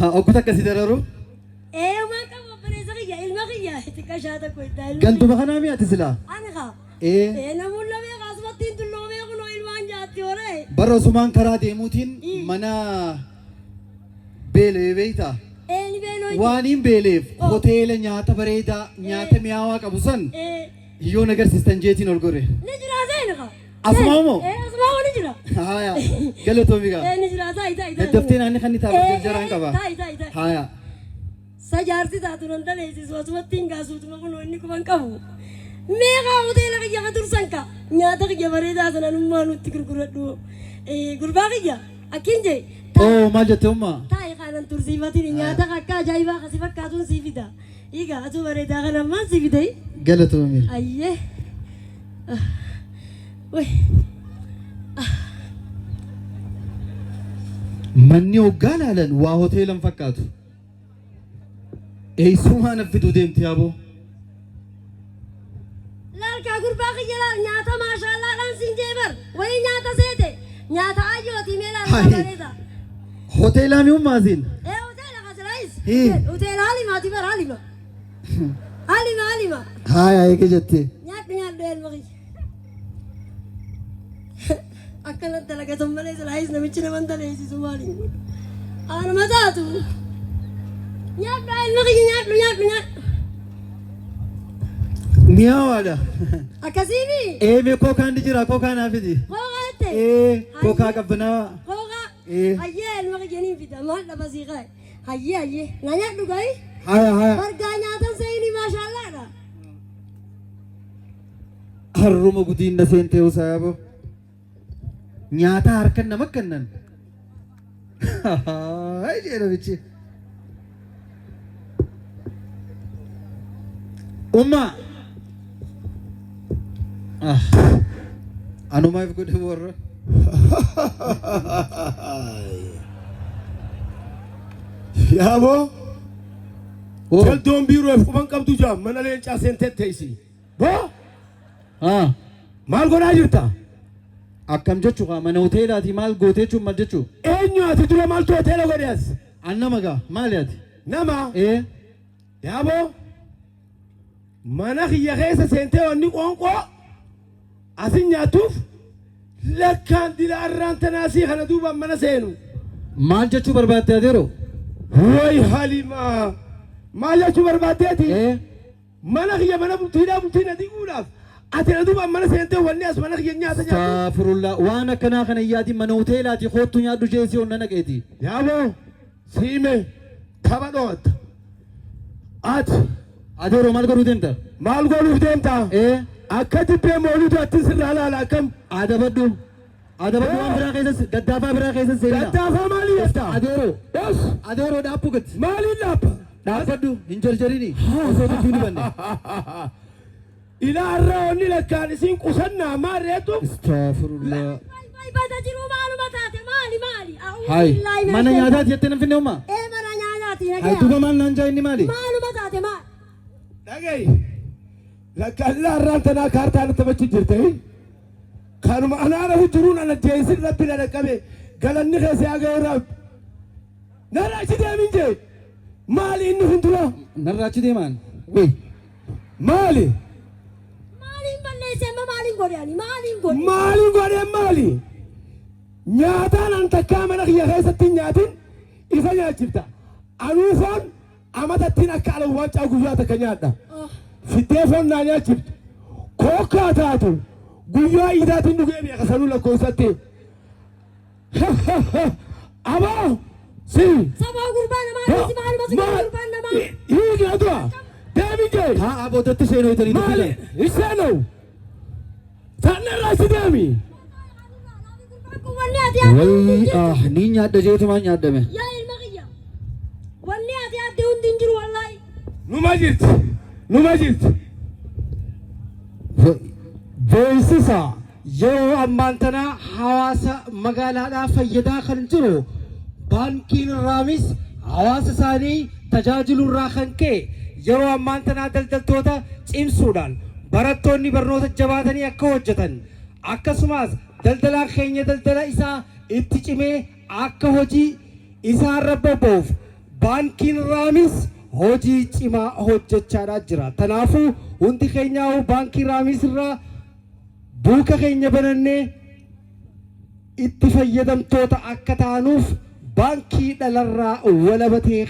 Ogguu takka si dararu. Ee homaan qabu obboleessa kiyya ilma kiyya xiqqashaa tokko itti ilma. Ganduma kanaa mi ati silaa? Ani kaa. Ee. Ee namuun lamee kaasumatti hin dulloomee kunoo ilmaan jaatti horee. Bara osumaan karaa deemuutiin mana beela'ee beektaa? Ee ni beeloo. Waaniin beeleef Oh. hoteela nyaata bareedaa nyaata mi'aawaa qabu san Ee yoo nagarsiistan jeetiin ol gore. ni jira seeni kaa. Asumaa moo? Ee asumaa ni jira. Haaya galatoomi gaa. Ee ni jira taa'i taa'i taa'i. Daddaftee naanni kan ni taa'u jarjaraan qaba. Taa'i taa'i taa'i. Haaya. Sa jaarsi taatu nan daleessisu asumatti hin gaasuutuma kunoo inni quban qabu. Meeqaa hoteela kiyya ka tursan ka nyaata kiyya bareedaa sana nummaa nutti gurguradhu. Gurbaa kiyya akkin jee Oo maal jette ummaa? taa'i kaanan tursiifatin nyaata akka ajaa'ibaa kasi fakkaatuun sii fida. Egaa atuu bareedaa kana ammaan sii fida. Galatoomi. Ayyee. Wai. Manni hoggaa laalan waa hoteelan fakkaatu. Eessumaa na fiduu deemti yaaboo? Laalkaa gurbaa kiyya laal nyaata maashaallaadhaan siin jee bar wayii nyaata seete nyaata ayyootii mee laal Hai. bareeda. Hoteelaa mi ummaasiin? Ee hoteela kasiraayis. Hii. Hoteela halimaati bar halima. Halima halima. Haaya eege jette. Nyaadhu nyaadhu elma kiyya. Akkana dalagatan malee silaayis namichi naman daleessisu maaliin godhu. Anuma taatu. Nyaadhu elma kiyya nyaadhu nyaadhu nyaadhu. Mi'aawaadha. Akkasiimi. Ee mee kookaan ni jira kookaa naa fidi. Kookaa jette. Ee kookaa qabbanaawaa. Kookaa. Ee. Hayyee elma kiyya niin fida maal dhaba sii kaa'e. Hayyee hayyee na nyaadhu ga'i. Haya haya. Bargaa nyaatan seeyini maashaallaadha. Harruma gudiin na seentee usaa yaaboo. Nyaata harkan nama kennan. Hayi jee namichi. Ummaa. Ah. Anumaaf godhe warra. Yaaboo Oh. jaldoon biiroo if quban qabdu jaa mana leencaa seentee teessi. Boo Ah. maal godhaa jirta? Akkam jechuu kaa mana hoteelaati maal gootee jechuun maal jechuu? Eenyu ati dura maaltu hoteela godhe as? An nama gaa maali ati? Nama Ee. yaaboo mana kiyya keessa seentee wanni qoonqoo asin nyaattuuf lakkaan dila arraan tanaasii kana duubaan mana seenu. Maal jechuu barbaadde adeero? Way halimaa maal jechuu barbaaddeeti? Ee. Mana kiyya mana bultiidhaa bultii na diguudhaaf ati na duubaan mana seentee wanni as mana kiyya nyaata nyaattu. Astaghfirullah waan akkanaa kana hin yaadin mana hoteelaati koottu nyaadhu jeesii onna naqeeti. Yaaboo siime tapha dho'atta. Ati Adeero maal godhuu deemta? maal godhuuf deemta? Ee. Akka dibbee mooluutu atti sirraa laala akkam? Adabadhu. Adabadhu waan biraa keessas gaddaafaa biraa keessas seenina. Gaddaafaa maalii jetta? Adeero. Yes. Adeero dhaabbu gad. Maaliin dhaabba? Dhaabbadhu hin jarjarini. Osoo dubbiin hubanne. Ilaa irraa onni lakkaan isin qusannaa maarreetu Astaghfirullah. Bay bada jiru maaluma taate maali maali. A'uudhu Hai. billaahi mina Mana shaytaan. nyaataati jettee nan finne umma. Ee mana nyaataati Hai nagaya. duuba maal naan jaa inni maali? Maaluma taate maal? dhaga'i. Lakkaan ilaa irraan tanaa kaartaa na taphachuu jirte. Kanuma anaana hujuruun ana jeesin rabbi na dhaqqabe galanni keessa yaa ga'u rabbi. Narra achi deemin jee. Maali inni kun dura? Narraa achi deemaan. Wee. Maali? Maaliin balleesse amma maaliin godhe ani maaliin godhe? Maaliin godheen maali? Nyaataan an takkaa mana kiyya keessatti hin nyaatin isa nyaachifta. Anuu foon amatattiin akka alawwaancaa guyyaa takka nyaadha. Oh. Fiddee foon naa nyaachiftu. Kookkaa taatu guyyaa iidaatiin dhugee beeka sanuu lakkoofsatti. Aboo si. Sabaa gurbaa namaa dhiisi maaluma si godhe gurbaan namaa. Hiiki na dura. Deemi jee. Haa abootatti seenuu itanii Maali? dubbisan. Hin seenuu. Sanarraa si deemi. Gurbaan kun wanni ati yaadde hundi hin Wayii jirtu. ah ni nyaadha jeetumaan nyaadhame. Yaa ilma kiyya. Wanni ati yaadde hundi hin jiru wallaahi. Numa jirti. Numa jirti. Beeksisa yeroo ammaan tana hawaasa magaalaadhaa fayyadaa kan jiru baankiin Raamis hawaasa isaanii tajaajilurraa kan ka'e yeroo ammaan tanaa daldaltoota cimsuudhaan barattoonni barnoota jabaatanii akka hojjetan akkasumas daldalaan keenya daldala isaa itti cimee akka hojii isaarra bobba'uuf Baankiin Raamis hojii cimaa hojjechaadhaa jira. Kanaafuu hundi keenyaa baankii Raamis irraa buuka keenya banannee itti fayyadamtoota akka taanuuf, baankii dhalarraa walabatee